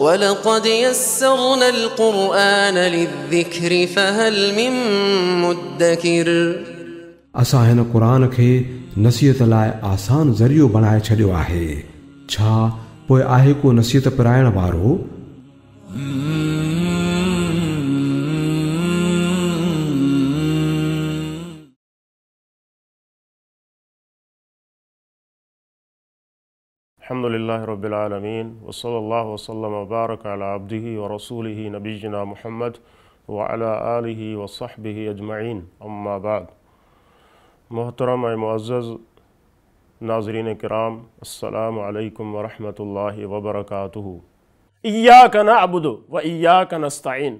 ولقد يسرنا القرآن للذكر فهل من مدكر. असां हिन क़ुर खे नसीहत लाइ आसान ज़रियो बणाए छॾियो आहे, छा पोइ आहे को नसीहत पराइण वारो? अल्हम्दुलिल्लाहि रब्बिल आलमीन वसल्लल्लाहु वसल्लम व बारक अला अब्दिही व रसूलिही नबिय्यिना मुहम्मद व अला आलिही व सहबिही अजमईन, अम्मा बाद। मोहतरम ए मुअज़्ज़ज़ नाज़रीन किराम, अस्सलामु अलैकुम व रहमतुल्लाहि व बरकातुहू। इय्याक नअबुदु व इय्याक नस्तईन,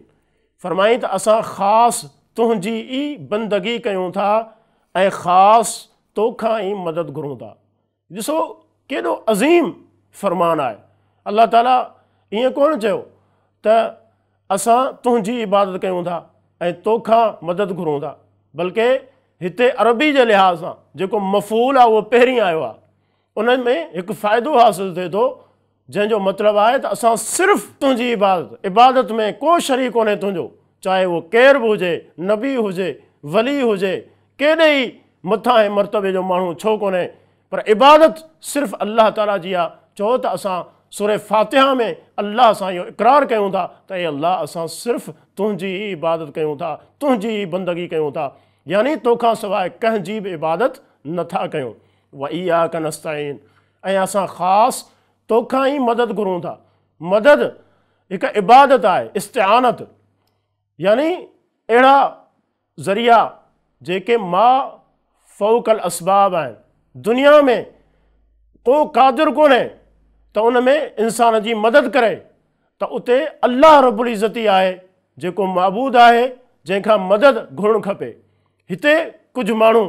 फरमाई त असां ख़ासि तुंहिंजी ई बंदगी कयूं था ऐं ख़ासि तोखां ई मदद घुरूं था। ॾिसो केॾो अज़ीम फरमान आहे। अलाह ताला ईअं कोन चयो त असां तुंहिंजी इबादत कयूं था ऐं तोखां मदद घुरूं था, बल्कि हिते अरबी जे लिहाज़ सां जेको मफ़ूल आहे उहो पहिरीं आयो आहे, उन में हिकु फ़ाइदो हासिलु थिए थो, जंहिंजो मतिलबु आहे त असां सिर्फ़ु तुंहिंजी इबादत, इबादत में को शरीक कोन्हे तुंहिंजो, चाहे उहो केरु बि हुजे, नबी हुजे, वली हुजे, केॾे ई मथां ऐं मर्तबे जो माण्हू छो कोन्हे, पर इबादत सिर्फ़ु अलाह ताला जी आहे। चओ त असां सूरह फातिहा में अलाह सां इहो इक़रार कयूं था त ए अलाह, असां सिर्फ़ु तुंहिंजी ई इबादत कयूं था, तुंहिंजी ई बंदगी कयूं था, यानी तोखां सवाइ कंहिंजी बि इबादत नथा कयूं। व इय्याक नस्तईन, ऐं असां ख़ासि तोखां ई मदद घुरूं था। मदद हिकु इबादत आहे, इस्तिआनत, यानी अहिड़ा ज़रिया जेके मां फ़ौक़ल असबाब आहिनि। दुनिया में को क़ादिर कोन्हे त उन में इंसान जी मदद करे, त उते अलाह रब्बुल इज़्ज़त ई आहे जेको माबूद आहे, जंहिंखां मदद घुरणु खपे। हिते कुझु माण्हू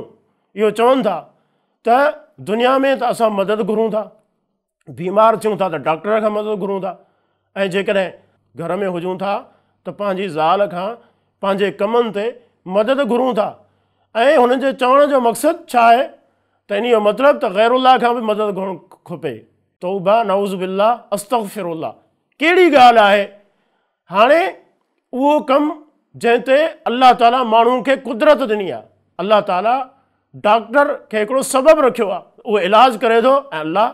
इहो चवनि था त दुनिया में त असां मदद घुरूं था, बीमार थियूं था त डॉक्टर खां मदद घुरूं था, ऐं जेकॾहिं घर में हुजूं था त पंहिंजी ज़ाल खां पंहिंजे कमनि ते मदद घुरूं था। ऐं हुननि जे चवण जो मक़सदु छा आहे त इन जो मतिलबु त ग़ैरुल्लाह खां बि मदद घुरणु खपे। तौबा, नऊज़ बिल्लाह, अस्तग़फिरुल्लाह, कहिड़ी ॻाल्हि आहे? हाणे उहो कमु जंहिं ते अलाह ताला माण्हू खे कुदरत ॾिनी आहे, अलाह ताला डॉक्टर खे हिकिड़ो सबबु रखियो आहे, उहो इलाज करे थो ऐं अलाह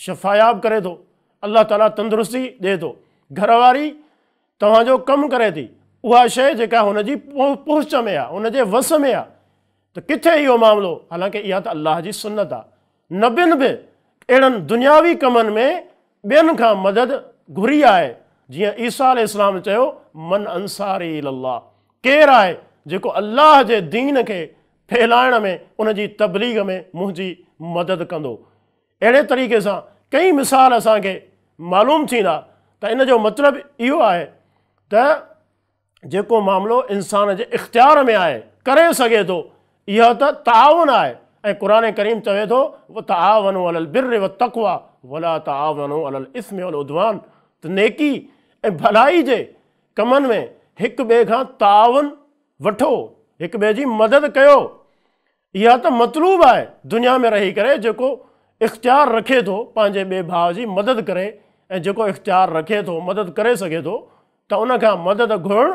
शफ़ायाब करे थो, अलाह ताला तंदुरुस्ती ॾिए थो। घरवारी तव्हांजो कमु करे थी, उहा शइ जेका हुनजी पहुच में आहे, हुनजे वस में आहे, त किथे इहो मामिलो? हालांकि इहा त अलाह जी सुन्नत आहे। नबियुनि बि अहिड़नि दुनियावी कमनि में ॿियनि खां मदद घुरी आहे, जीअं ईसा अलैहिस्सलाम चयो मन अंसारी इलल्लाह, केरु आहे जेको अलाह जे दीन खे फैलाइण में, उनजी तबलीग में मुंहिंजी मदद कंदो। अहिड़े तरीक़े सां कई मिसाल असांखे मालूम थींदा। त इन जो मतिलबु इहो आहे त जेको मामिलो इंसान जे इख़्तियार में आहे, करे सघे थो, इहा त ताउन आहे। ऐं क़ुर करीम चवे थो व तआवनु अलल बिर्रि व तक़वा वला तआवनु अलल इस्म वल उदवान, त नेकी ऐं भलाई जे कमनि में हिक ॿिए खां ताउन वठो, हिक ॿिए जी मदद कयो, इहा त मतलूब आहे। दुनिया में रही करे जेको इख़्तियार रखे थो पंहिंजे ॿिए भाउ जी मदद करे, ऐं जेको इख़्तियार रखे थो मदद करे सघे थो, त उन खां मदद घुरणु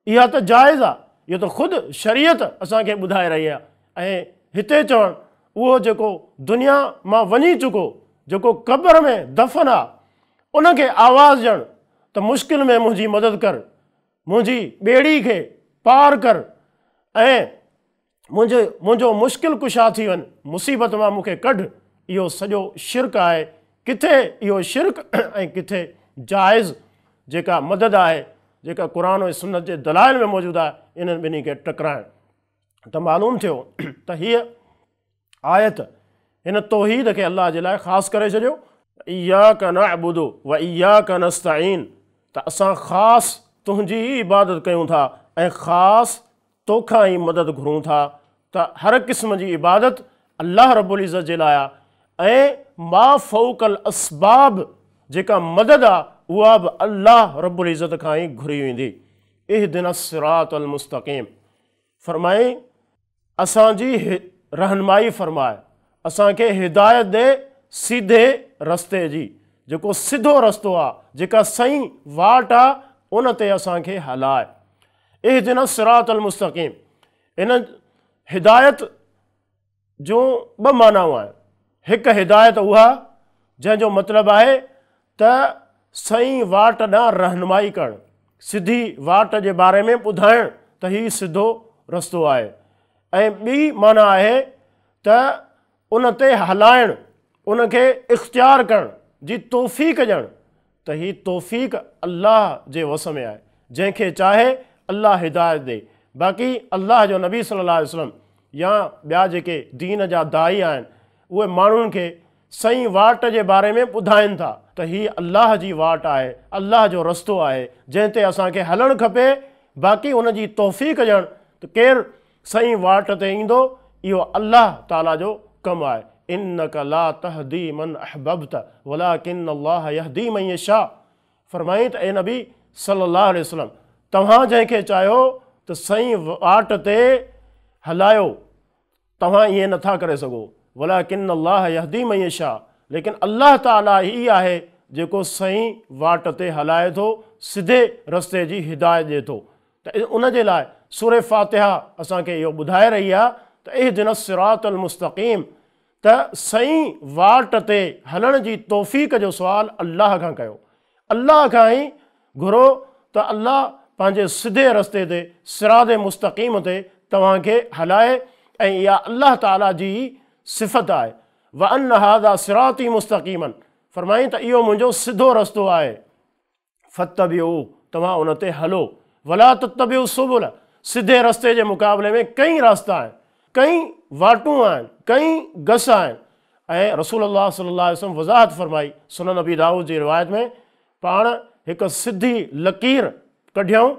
इहा त जाइज़ आहे। इहो त ख़ुदि शरीयत असांखे ॿुधाए रही आहे। ऐं हिते चवणु उहो जेको दुनिया मां वञी चुको, जेको क़ब्र में दफ़न आहे, उनखे आवाज़ ॾियणु त मुश्किल में मुंहिंजी मदद कर, मुंहिंजी ॿेड़ी खे पार कर, ऐं मुंहिंजो मुंहिंजो मुश्किल कुशा थी वञ, मुसीबत मां मूंखे कढ, इहो सॼो शिरक आहे। किथे इहो शिरक ऐं किथे जाइज़ जेका मदद आहे, जेका क़ुर ऐं सुन्नत जे दलाइल में मौजूदु आहे, इन्हनि ॿिन्ही खे टकराइण। त मालूम थियो त हीअ आयत हिन तौहीद खे अलाह जे लाइ ख़ासि करे छॾियो, इय्याक नअबुदु व इय्याक नस्तईन, त असां ख़ासि तुंहिंजी ई इबादत कयूं था ऐं ख़ासि तोखां ई मदद घुरूं था। त हर क़िस्म जी इबादत अलाह रब्बुल इज़्ज़त जे लाइ आहे, ऐं मा फ़ौक़ल असबाब जेका मदद आहे उहा बि अलाह रब्बुल इज़्ज़त खां ई घुरी वेंदी। इहदिना सिरातल मुस्तक़ीम, फरमाई असांजी रहनुमाई फरमाए, असांखे हिदायत ॾे सीधे रस्ते जी, جيڪو سڌو رستو آ، جيڪا صحيح واٽ آ، ان تي اسان کي هلاء. اهدنا الصراط المستقيم، ان هدايت جون ٻه معنائون آهن. هڪ هدايت اها جنهن جو مطلب آهي ته صحيح واٽ ڏانهن رهنمائي ڪرڻ، سڌي واٽ جي باري ۾ ٻڌائڻ ته هي سڌو رستو آهي، ۽ ٻي معنيٰ آهي ته ان تي هلائڻ، ان کي اختيار ڪرڻ جي توفيق ڏيڻ ته هي توفيق الله جي وس ۾ آهي، جنهن کي چاهي الله هدايت ڏي. باقي الله جو نبي صلي الله عليه وسلم يا ٻيا جيڪي دين جا داعي آهن اهي ماڻهن کي صحيح واٽ جي باري ۾ ٻڌائين ٿا ته هي الله جي واٽ آهي، الله جو رستو آهي، جنهن تي اسان کي هلڻ کپي، باقي ان جي توفيق ڏيڻ ته ڪير صحيح واٽ تي ايندو اهو الله تعالي جو ڪم آهي. انک لا تهدي من احببت ولڪن الله يهدي من يشاء فرمائين ته اي نبي صلي الله عليه وسلم توهان جنهن کي چاهيو ته صحيح واٽ تي هلايو توهان ائين نٿا ڪري سگهو ولڪن الله يهدي من يشاء ليڪن الله تعالي ئي آهي جيڪو صحيح واٽ تي هلائي ٿو سڌي رستي جي هدايت ڏئي ٿو. ته ان جي لاء سورة فاتحه اسان کي اهو ٻڌائي رهي آهي ته اهدنا الصراط المستقيم ته صحيح واٽ تي هلڻ جي توفيق جو سوال الله کان ڪيو. الله کان ئي گهرو ته الله پنهنجي سڌي رستي تي صراط مستقيم تي توهان کي هلائي ۽ اها الله تعالي جي ئي صفت آهي. وان هذا صراطي مستقيما فرمائين ته اهو منهنجو سڌو رستو آهي. فاتبعوه توهان ان تي هلو، ولا تتبعوا السبل سڌي رستي جي مقابلي ۾ ڪئين راستا آهن، ڪئين واٽون آهن، ڪئين گس آهن ۽ رسول الله صلي الله عليه وسلم وضاحت فرمائي سنن ابي داود جي روايت ۾ پاڻ هڪ سڌي لڪير ڪڍيائون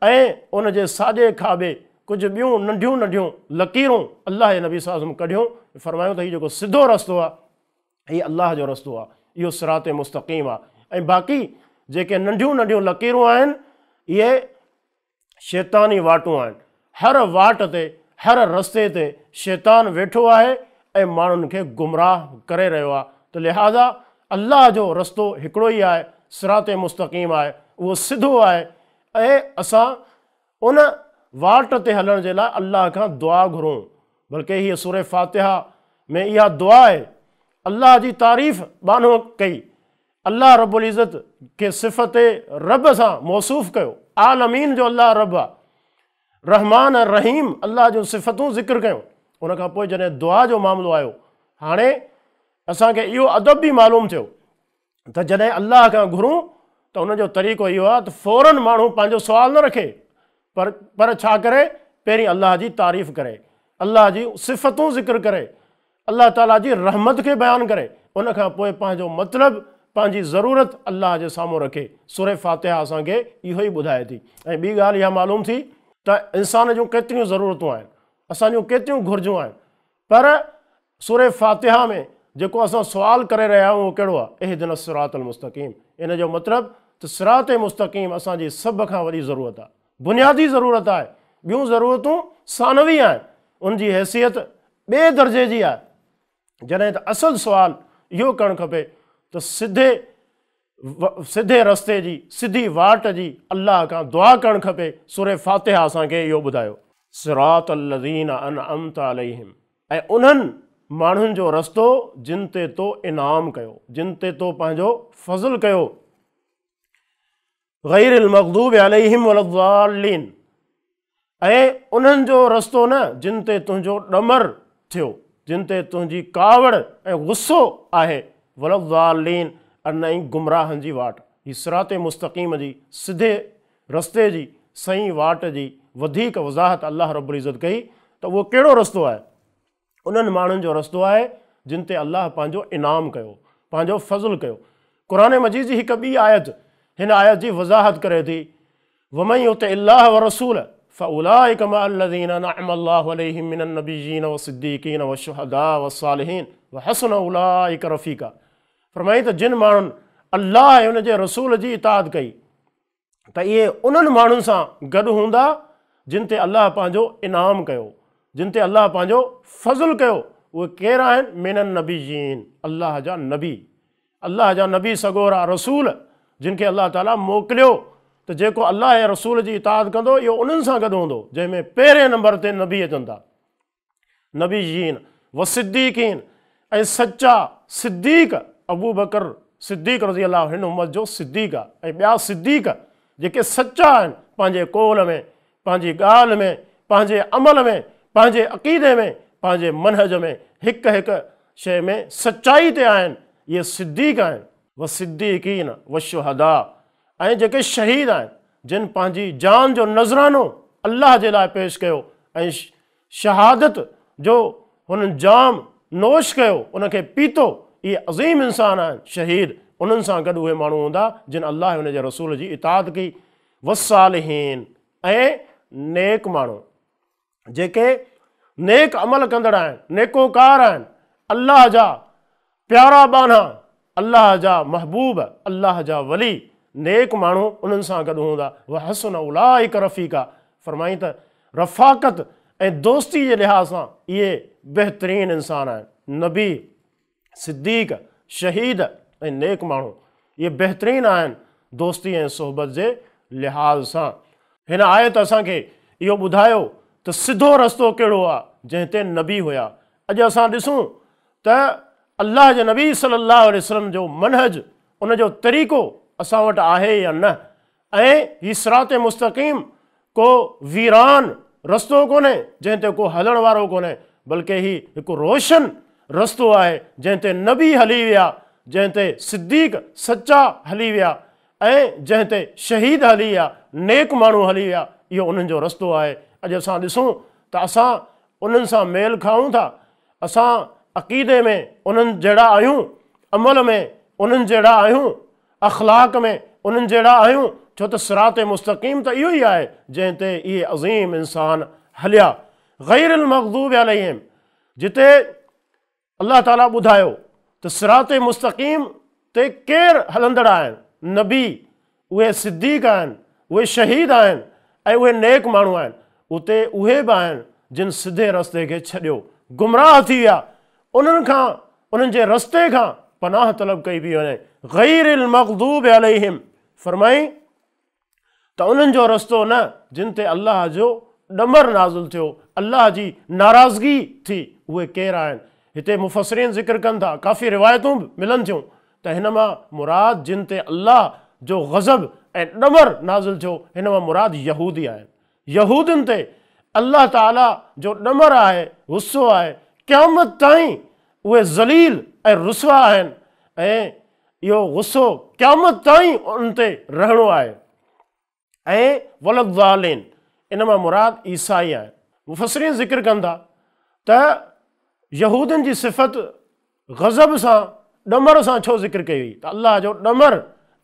۽ ان جي ساڄي کاٻي ڪجهه ٻيون ننڍيون ننڍيون لڪيرون الله جي نبي صلي الله عليه وسلم ڪڍيون فرمايون ته هي جيڪو سڌو رستو آهي هي الله جو رستو آهي، اهو صراط مستقيم آهي ۽ باقي جيڪي ننڍيون ننڍيون لڪيرون آهن اهي شيطاني واٽون آهن. هر واٽ تي، هر رستي تي شيطان ويٺو آهي ۽ ماڻهن کي گمراهه ڪري رهيو آهي ته لهٰذا الله جو رستو هڪڙو ئي آهي، صراط مستقيم آهي، اهو سڌو آهي ۽ اسان ان واٽ تي هلڻ جي لاء الله کان دعا گهرون بلڪه هيء سورة فاتحه ۾ اها دعا آهي، الله جي تعريف ٻانهو ڪئي، الله رب العزت کي صفت رب سان موصوف ڪيو، عالمين جو الله رب آهي، رحمان ۽ رحيم الله جون صفتون ذڪر ڪيون، ان کان پوء جڏهن دعا جو معاملو آيو، هاڻي اسان کي اهو ادب به معلوم ٿيو ته جڏهن الله کان گهرون ته ان جو طريقو اهو آهي ته فوراً ماڻهو پنهنجو سوال نه رکي پر پر ڇا ڪري پهرين الله جي تعريف ڪري الله جي صفتون ذڪر ڪري الله تعاليٰ جي رحمت کي بيان ڪري ان کان پوء پنهنجو مطلب پنهنجي ضرورت الله جي سامهون رکي. سورة فاتحه اسان کي اهو ئي ٻڌائي ٿي ۽ ٻي ڳالهه اها معلوم ٿي ته انسان جون ڪيتريون ضرورتون آهن اسان جون ڪيتريون گهرجون آهن پر سورة فاتحه ۾ جيڪو اسان سوال ڪري رهيا آهيون اهو ڪهڙو آهي؟ اهدنا الصراط المستقيم ان جو مطلب ته صراط مستقيم اسان جي سڀ کان وڏي ضرورت آهي، بنيادي ضرورت آهي، ٻيون ضرورتون ثانوي آهن، ان جي حيثيت ٻئي درجي جي آهي. جڏهن ته اصل سوال اهو ڪرڻ کپي ته سڌي سڌي رستي جي، سڌي واٽ جي الله کان دعا ڪرڻ کپي، سورة فاتحه اسان کي اهو ٻڌايو. صراط الذين انعمت عليهم ۽ انهن ماڻهن جو رستو جن تي تو انعام ڪيو، جن تي تو پنهنجو فضل ڪيو، غير المغضوب عليهم ولا الضالين ۽ انهن جو رستو نه جن تي تنهنجو ڏمر ٿيو، جن تي تنهنجي ڪاوڙ ۽ غصو آهي، ولا الضالين ۽ نه ئي گمراهن جي واٽ. هي صراط مستقيم جي، سڌي رستي جي، سئين واٽ جي وڌيڪ وضاحت الله رب العزت ڪئي ته اهو ڪهڙو رستو آهي؟ انهن ماڻهن جو رستو آهي جن تي الله پنهنجو انعام ڪيو، پنهنجو فضل ڪيو. قرآن مجيد جي هڪ ٻي آيت هن آيت جي وضاحت ڪري ٿي، ومن يطع الله ورسوله فاولئک مع الذين انعم الله عليهم من النبيين والصديقين والشهداء والصالحين وحسن اولئک رفيقا فرمائي ته جن ماڻهن الله ۽ ان جي رسول جي اطاعت ڪئي ته اهي انهن ماڻهن سان گڏ هوندا جن تي الله پنهنجو انعام ڪيو، جن تي الله پنهنجو فضل ڪيو، اهي ڪير آهن؟ من النبيين، الله جا نبي. الله جا نبي سڳورا، رسول، جن کي الله تعاليٰ موڪليو ته جيڪو الله ۽ رسول جي اطاعت ڪندو اهو انهن سان گڏ هوندو، جنهن ۾ پهرين نمبر تي نبي اچن ٿا. نبيين والصديقين ۽ سچا صديق، ابوبڪر صديق رضي الله هن امت جو صديق آهي ۽ ٻيا صديق جيڪي سچا آهن پنهنجي قول ۾، پنهنجي ڳالهه ۾، پنهنجي عمل ۾، پنهنجي عقيدي ۾، پنهنجي منهج ۾ هڪ هڪ شيء ۾ سچائي تي آهن، اهي صديق آهن. والصديقين والشهداء ۽ جيڪي شهيد آهن، جن پنهنجي جان جو نذرانو الله جي لاء پيش ڪيو ۽ شهادت جو هنن جام نوش ڪيو، ان کي پيتو، اهي عظيم انسان آهن، شهيد، انهن سان گڏ اهي ماڻهو هوندا جن الله ۽ ان جي رسول جي اطاعت ڪئي، والصالحين ۽ نيڪ ماڻهو، جيڪي نيڪ عمل ڪندڙ آهن، نيڪوڪار آهن، الله جا پيارا ٻانها، الله جا محبوب، الله جا ولي، نيڪ ماڻهو انهن سان گڏ هوندا، وحسن اولئڪ رفيقا، فرمائين ته رفاقت ۽ دوستي جي لحاظ سان اهي بهترين انسان آهن، نبي، صديق، شهيد ۽ نيڪ ماڻهو اهي بهترين آهن دوستي ۽ صحبت جي لحاظ سان. هن آيت اسان کي اهو ٻڌايو ته سڌو رستو ڪهڙو آهي جنهن تي نبي هيا. اڄ اسان ڏسون ته الله جي نبي صلي الله عليه وسلم جو منهج ان جو طريقو اسان وٽ آهي يا نه ۽ هي صراط مستقيم ڪو ويران رستو ڪونهي جنهن تي ڪو هلڻ وارو ڪونهي بلڪه هي هڪ روشن رستو آهي جنهن تي نبي هلي ويا جنهن تي صديق سچا هلي ويا ۽ جنهن تي شهيد هلي ويا نيڪ ماڻهو هلي ويا اهو انهن جو رستو آهي. اڄ اسان ڏسون ته اسان انهن سان ميل کائون ٿا اسان عقيدي ۾ انهن جهڙا آهيون عمل ۾ انهن جهڙا آهيون اخلاق ۾ انهن جهڙا آهيون، ڇو ته صراط مستقيم ته اهو ئي آهي جنهن تي اهي عظيم انسان هليا. غير المغضوب عليهم جتي الله تعاليٰ ٻڌايو ته صراط مستقيم تي ڪير هلندڙ آهن، نبي، اهي صديق آهن، اهي شهيد آهن ۽ اهي نيڪ ماڻهو آهن، اتي اهي به آهن جن سڌي رستي کي ڇڏيو، گمراهه ٿي ويا، انهن کان انهن جي رستي کان پناهه طلب ڪئي پئي وڃي، غير المغضوب عليهم، فرمائين ته انهن جو رستو نه جن تي الله جو ڏمر نازل ٿيو، الله جي ناراضگي ٿي، اهي ڪير آهن؟ هتي مفسرين ذڪر ڪن ٿا، ڪافي روايتون به ملن ٿيون ته هن مان مراد جن تي الله جو غضب ۽ ڏمر نازل ٿيو، هن مان مراد يهودي آهن. يهودين تي الله تعاليٰ جو ڏمر آهي، غصو آهي، قيامت تائين اهي ذليل ۽ رسوا آهن ۽ اهو غصو قيامت تائين انهن تي رهڻو آهي. ۽ ولا الضالين ان مان مراد عيسائي آهن. مفسرين ذڪر ڪن ٿا ته يهودين جي صفت غضب سان، ڏمر سان ڇو ذڪر ڪئي وئي ته الله جو ڏمر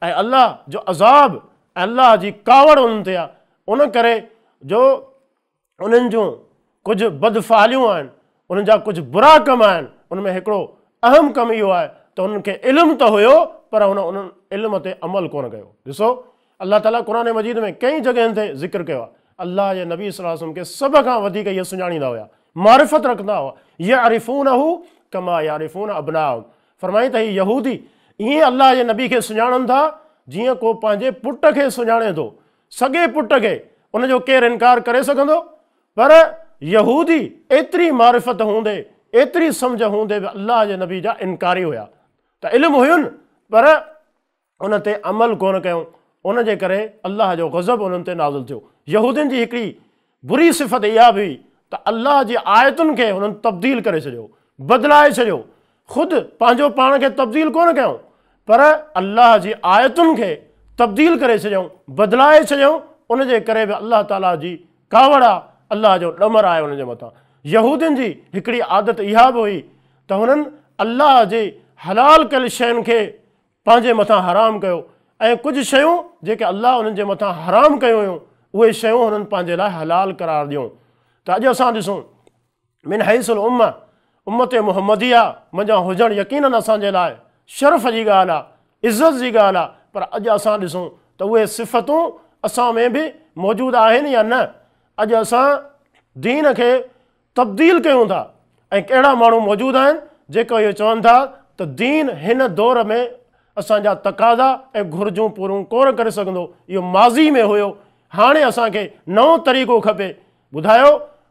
۽ الله جو عذاب ۽ الله جي ڪاوڙ انهن تي آهي ان ڪري جو انهن جون ڪجهه بدفعليون آهن، انهن جا ڪجهه برا ڪم آهن، ان ۾ هڪڙو اهم ڪم اهو آهي ته انهن کي علم ته هيو پر هن انهن علم تي عمل ڪونه ڪيو. ڏسو الله تعاليٰ قرآن مجيد ۾ ڪئين جڳهين تي ذڪر ڪيو آهي الله جي نبي صلي الله عليه وسلم کي سڀ کان وڌيڪ اهي سڃاڻيندا هيا، معرفت رکندا هئا، يعرفونه ڪما يعرفون ابناءهم فرمائين ته هي يهودي ائين الله جي نبي کي سڃاڻن ٿا جيئن ڪو پنهنجي پٽ کي سڃاڻي ٿو، سڳي پٽ کي، ان جو ڪير انڪار ڪري سگهندو؟ پر يهودي ايتري معرفت هوندي، ايتري سمجهه هوندي به الله جي نبي جا انڪاري هيا ته علم هين پر ان تي عمل ڪونه ڪيائون، ان جي ڪري الله جو غضب انهن تي نازل ٿيو. يهودين جي هڪڙي بري صفت اها به هئي ته الله جي آيتن کي هنن تبديل ڪري ڇڏيو، بدلائي ڇڏيو، خود پنهنجو پاڻ کي تبديل ڪونه ڪيائون پر الله جي آيتن کي تبديل ڪري ڇڏيائون، بدلائي ڇڏيائون، ان جي ڪري به الله تعاليٰ جي ڪاوڙ آ، الله جو ڏمر آهي انهن جي مٿان. يهودين جي هڪڙي عادت اها به هئي ته هنن الله جي حلال ڪيل شين کي پنهنجي مٿان حرام ڪيو ۽ ڪجهه شيون جيڪي الله انهن جي مٿان حرام ڪيون هيون اهي شيون هنن پنهنجي لاء حلال قرار ڏيون ته اڄ اسان ڏسون من حيث الامه امت محمديه منجهان هجڻ يقينن اسان جي لاء شرف جي ڳالهه آهي عزت جي ڳالهه آهي پر اڄ اسان ڏسون ته اهي صفتون اسان ۾ به موجود آهن يا نه اڄ اسان دين کي تبديل ڪيون ٿا ۽ اهڙا ماڻهو موجود آهن جيڪو اهو چون ٿا ته دين هن دور ۾ اسان جا تقاضا ۽ گهرجون پوريون ڪونه ڪري سگهندو. اهو ماضي ۾ هيو، هاڻي اسان کي نئون طريقو کپي. ٻڌايو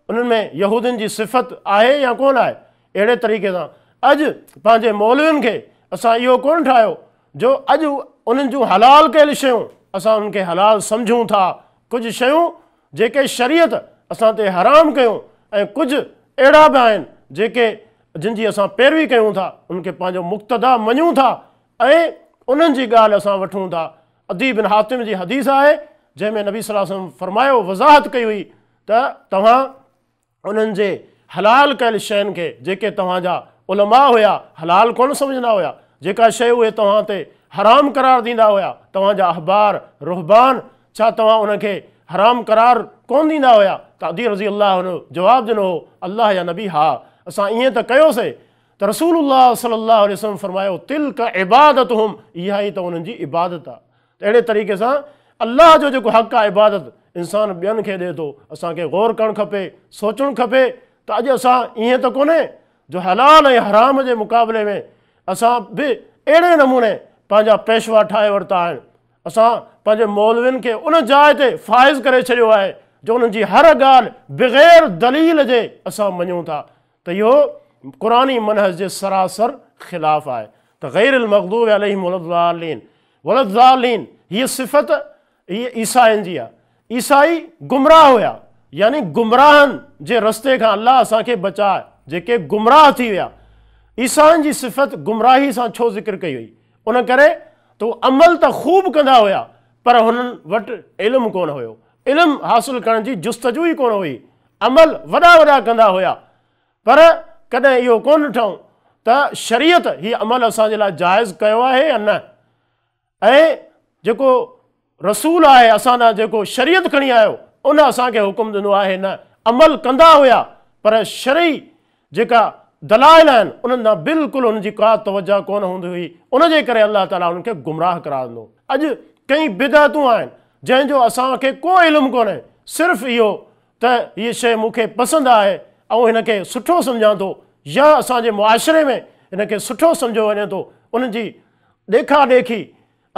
انهن ۾ يهودين جي صفت آهي يا ڪونه آهي؟ اهڙي طريقي سان اڄ پنهنجي مولوين کي اسان اهو ڪونه ٺاهيو جو اڄ انهن جون حلال ڪيل شيون اسان انهن کي حلال سمجهون ٿا. ڪجهه شيون جيڪي شريعت اسان تي حرام ڪيون ۽ ڪجهه اهڙا به آهن جيڪي جن جي اسان پيروي ڪيون ٿا، انهن کي پنهنجو مقتدا مڃون ٿا ۽ انهن جي ڳالهه اسان وٺون ٿا. عدي بن حاتم جي حديث آهي جنهن ۾ نبي صلي الله عليه وسلم فرمايو، وضاحت ڪئي هئي ته توهان انهن جي حلال ڪيل شين کي جيڪي توهان جا علماء هيا حلال ڪونه سمجهندا هيا، جيڪا شيء اهي توهان تي حرام قرار ڏيندا هيا، توهان جا احبار، رهبان، ڇا توهان ان کي حرام قرار ڪونه ڏيندا هيا؟ ته عدي رضي الله عنه جواب ڏنو هو، الله جا نبي ها، اسان ائين ته ڪيوسي. ته رسول الله صلي الله عليه وسلم فرمايو، تلڪ عبادتهم، اها ئي ته انهن جي عبادت آهي. ته اهڙي طريقي سان الله جو جيڪو حق آهي عبادت انسان ٻين کي ڏئي ٿو. اسان کي غور ڪرڻ کپي، سوچڻ کپي ته اڄ اسان ائين ته ڪونهي جو حلال ۽ حرام جي مقابلي ۾ اسان به اهڙي نموني پنهنجا پيشوا ٺاهي ورتا آهن. اسان پنهنجي مولوين کي ان جاء تي فائز ڪري ڇڏيو آهي جو انهن جي هر ڳالهه بغير دليل جي اسان مڃون ٿا ته اهو قرآني منهج جي سراسر خلاف آهي ته غير المغضوب عليهم ولا الضالين، ولا الضالين هيء صفت هيء عيسائين جي آهي. عيسائي گمراهه هيا يعني گمراهن جي رستي کان الله اسان کي بچائي جيڪي گمراهه ٿي ويا. عيسائين جي صفت گمراهي سان ڇو ذڪر ڪئي وئي؟ ان ڪري ته هو عمل ته خوب ڪندا هيا پر هنن وٽ علم ڪونه هيو. علم حاصل ڪرڻ جي جستجو ئي ڪونه هئي. عمل وڏا وڏا ڪندا هيا پر ڪڏهن اهو ڪونه ڏٺائون ته شريعت هي عمل اسان جي لاء جائز ڪيو آهي يا نه ۽ جيڪو رسول آهي اسان ڏانهن جيڪو شريعت کڻي آيو ان اسان کي حڪم ڏنو آهي نه. عمل ڪندا هيا پر شرعي جيڪا دلائل آهن انهن ڏانهن بلڪل انهن جي ڪا توجه ڪونه هوندي هئي ان جي ڪري الله تعالي انهن کي گمراهه قرار ڏنو. اڄ ڪئين بدعتون آهن جنهن جو اسان کي ڪو علم ڪونهي صرف اهو ته هيء شيء مون کي پسند آهي آئون هن کي سٺو سمجهان ٿو يا اسان جي معاشري ۾ هن کي سٺو سمجهيو وڃي ٿو ان جي ڏيکا ڏيکي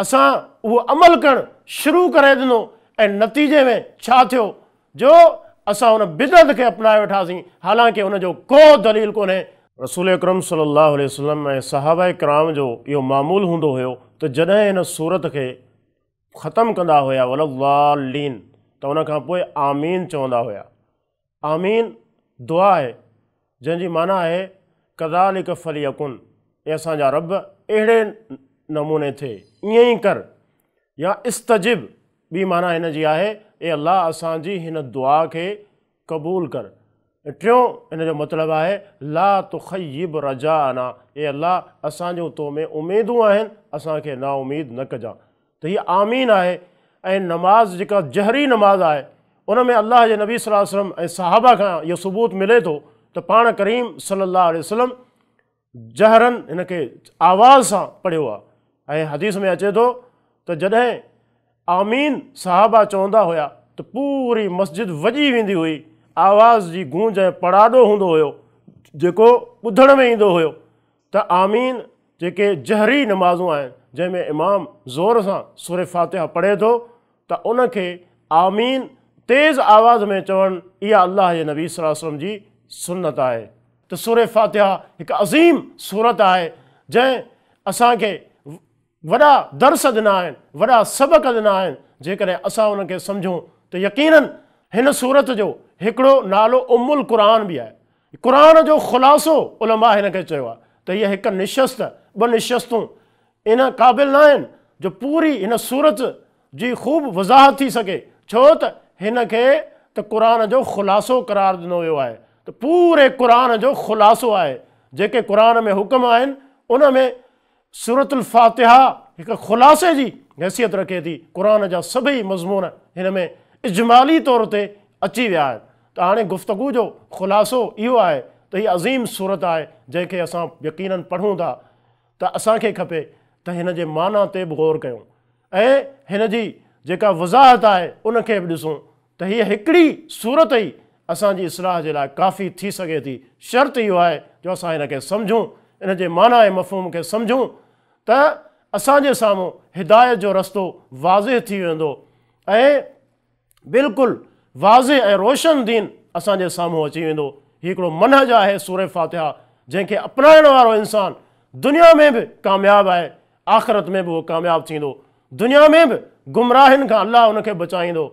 اسان اهو عمل ڪرڻ شروع ڪري ڏنو ۽ نتيجي ۾ ڇا ٿيو جو اسان ان بدعت کي اپنائي ويٺاسين حالانڪه ان جو ڪو دليل ڪونهي. رسول اڪرم صلي الله عليه وسلم ۽ صحابه ڪرام جو اهو معمول هوندو هيو ته جڏهن هن سورت کي ختم ڪندا هيا ولا الضالين ته ان کان پوء آمين چوندا هيا. آمين دعا آهي جنهن جي معنيٰ آهي ڪذالڪ فليڪن اي اسان جا رب اهڙي نموني ٿئي ائين ئي ڪر يا استجب ٻي معنيٰ هن جي آهي اي الله اسان جي هن دعا کي قبول ڪر ۽ ٽيون ان جو مطلب آهي لا تخيب رجاءنا اي الله اسان جون تو ۾ اميدون آهن اسان کي نااميد نه ڪجان ته هي آمين آهي ۽ نماز جيڪا جهري نماز آهي ان ۾ الله جي نبي صلي الله عليه وسلم ۽ صحابه کان اهو ثبوت ملي ٿو ته پاڻ ڪريم صلي الله عليه وسلم جهرن هن کي آواز سان پڙهيو آهي ۽ حديث ۾ اچي ٿو ته جڏهن آمين صحابه چوندا هيا ته پوري مسجد وڄي ويندي هئي، آواز جي گونج ۽ پڙاڏو هوندو هيو جيڪو ٻڌڻ ۾ ايندو هيو ته آمين جيڪي جهري نمازون آهن جنهن ۾ امام زور سان سورة فاتحه پڙهي ٿو ته ان کي آمين تيز آواز ۾ چوڻ اها الله جي نبي صلي الله عليه وسلم جي سنت آهي. ته سورة فاتحه هڪ عظيم سورت آهي جنهن اسان کي وڏا درس ڏنا آهن، وڏا سبق ڏنا آهن، جيڪڏهن اسان انهن کي سمجهون ته يقيناً هن سورت جو هڪڙو نالو ام القرآن به آهي. قرآن جو خلاصو علماء هن کي چيو آهي ته هيء هڪ نشست، ٻه نشستون ان قابل نه آهن جو پوري هن سورت جي خوب وضاحت ٿي سگهي، ڇو ته هن کي ته قرآن جو خلاصو قرار ڏنو ويو آهي ته پوري قرآن جو خلاصو آهي، جيڪي قرآن ۾ حڪم آهن ان ۾ سورة الفاتحه هڪ خلاصي جي حيثيت رکي ٿي، قرآن جا سڀئي مضمون هن ۾ اجمالي طور تي اچي ويا آهن ته هاڻي گفتگو جو خلاصو اهو آهي ته هي عظيم سورت آهي جنهن کي اسان يقيناً پڙهون ٿا ته اسان کي کپي ته هن جي معنيٰ تي به غور ڪيون ۽ هن جي جيڪا وضاحت آهي ان کي به ڏسون ته هيء هڪڙي سورت ئي اسان جي اصلاح جي لاء ڪافي ٿي سگهي ٿي، شرط اهو آهي جو اسان هن کي سمجهون، ان جي معنيٰ ۽ مفهوم کي سمجهون ته اسان جي سامهون هدايت جو رستو واضح ٿي ويندو ۽ بلڪل واضح ۽ روشن دين اسان جي سامهون اچي ويندو. هي هڪڙو منهج آهي سوره فاتحه جنهن کي اپنائڻ وارو انسان دنيا ۾ به ڪامياب آهي، آخرت ۾ به اهو ڪامياب ٿيندو. دنيا ۾ به گمراهين کان الله ان کي بچائيندو،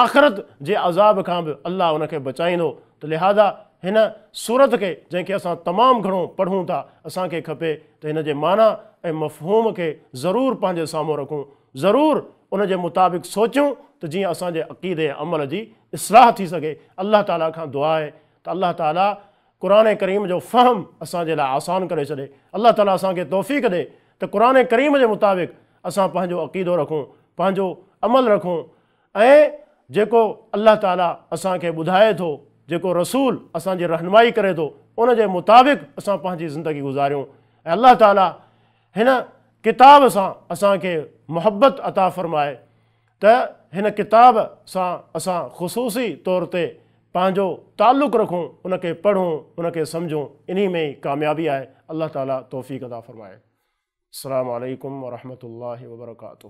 آخرت جي عذاب کان به الله ان کي بچائيندو. ته لهذا هن سورت کي جنهن کي اسان تمام گهڻو پڙهون ٿا، اسان کي کپي ته هن جي معنيٰ ۽ مفهوم کي ضرور پنهنجي سامهون رکون، ضرور ان جي مطابق سوچيون ته جيئن اسان جي عقيدي ۽ عمل جي اصلاح ٿي سگهي. الله تعاليٰ کان دعا آهي ته الله تعاليٰ قرآن ڪريم جو فهم اسان جي لاء آسان ڪري ڇڏي. الله تعاليٰ اسان کي توفيق ڏي ته قرآن ڪريم جي مطابق اسان پنهنجو عقيدو رکون، پنهنجو عمل رکون ۽ جيڪو الله تعاليٰ اسان کي ٻڌائي ٿو، جيڪو رسول اسان جي رهنمائي ڪري ٿو، ان جي مطابق اسان پنهنجي زندگي گذاريون ۽ الله تعاليٰ هن ڪتاب سان اسان کي محبت عطا فرمائي ته هن ڪتاب سان اسان خصوصي طور تي پنهنجو تعلق رکون، ان کي پڙهون، ان کي سمجهون، انهي ۾ ئي ڪاميابي آهي. الله تعاليٰ توفيق عطا فرمائي. السلام عليڪم ورحمة الله وبرڪاته.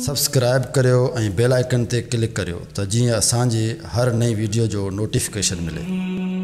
سبسڪرائيب ڪريو ۽ بيل آئيڪن تي ڪلڪ ڪريو ته جيئن اسان جي هر نئين ويڊيو جو نوٽيفڪيشن ملي.